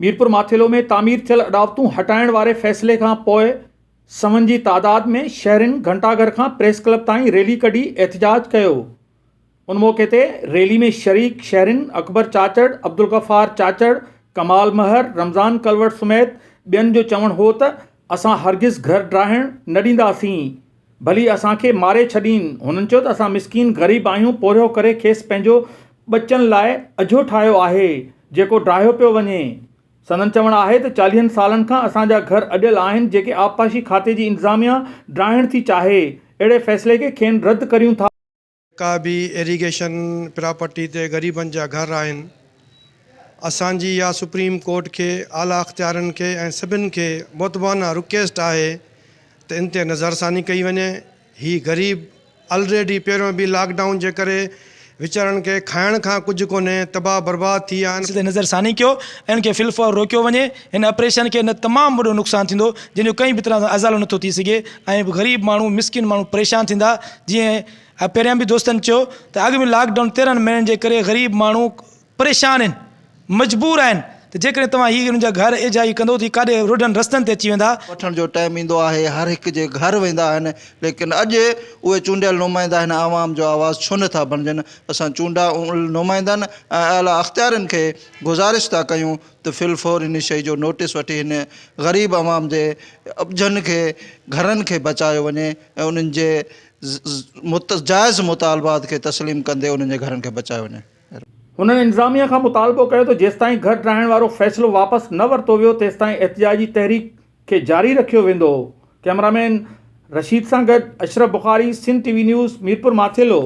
ميرپور ماٿيلو ۾ تعمير ٿيل اڏاوتون هٽائڻ واري فيصلي کان پوء سون جي تعداد ۾ شهرين گهنٽاگهر کان پريس ڪلب تائين ريلي ڪڍي احتجاج ڪيو. ان موقعي تي ريلي ۾ شريڪ شهرين اڪبر چاچڙ، عبدالغفار چاچڙ، ڪمال مهر، رمضان ڪلوڙ سميت ٻين جو چوڻ هو ته اسان هرگز گهر ڊاهڻ نه ڏينداسين، ڀلي اسان کي ماري ڇڏين، هنن چيو ته اسان مسڪين غريب آهيون پورهيو ڪري کيس پنهنجو ٻچن لاء اجهو ٺاهيو آهي جيڪو ڊاهيو پيو وڃي. سندن چوڻ آهي ته چاليهن سالن کان اسان جا گهر اڏيل آهن جيڪي آبپاشي کاتي جي انتظاميا ڊاهڻ ٿي چاهي، اهڙي فيصلي کي کين رد ڪريون ٿا. جيڪا به ايريگيشن پراپرٽي تي غريبن جا گهر آهن اسان جي اها سپريم ڪورٽ کي اعليٰ اختيارين کي ۽ سڀن کي مؤدبانه رڪيسٽ آهي ته ان تي نظرثاني ڪئي وڃي هي غريب الريڊي پهريون به لاڪ ڊائون جي ڪري ويچارن کي کائڻ کان ڪجهه ڪونهي تباهه برباد ٿي ويا آهن. تي نظر ثاني ڪيو ۽ ان کي في الفور روڪيو وڃي هن اپريشن کي نه تمام وڏو نقصان ٿيندو جنهن جو ڪنهن به طرح سان ازالو نٿو ٿي سگهي ۽ غريب ماڻهو مسڪين ماڻهو پريشان ٿيندا جيئن پهريان به دوستن چيو ته اڳ ۾ لاڪ ڊائون تيرهن مهينن جي ڪري غريب ماڻهو پريشان آهن، مجبور آهن ته جيڪڏهن توهان هي انهن جا گهر ايجائي ڪندو ته هي ڪاڏي روڊن رستن تي اچي ويندا. وٺڻ جو ٽائيم ايندو آهي هر هڪ جي گهر ويندا آهن ليڪن اڄ اهي چونڊيل نمائندا هن عوام جو آواز ڇو نه ٿا بڻجن اسان چونڊا نمائندن ۽ اعليٰ اختيارين کي گذارش ٿا ڪيون ته في الفور ان شئي جو نوٽيس وٺي هن غريب عوام جي اٻجهن کي گهرن کي بچايو وڃي ۽ انهن جي جائز مطالبات کي تسليم ڪندي انهن جي گهرن کي بچايو وڃي. هنن انتظاميا کان مطالبو ڪيو ته جيستائين گهر ڊاهڻ وارو فيصلو واپس نه ورتو ويو تيستائين احتجاجي تحريڪ کي جاري رکيو ويندو. ڪئميرامين رشيد سان گڏ Ashraf Bukhari, Sindh T V news, Mirpur Mathelo.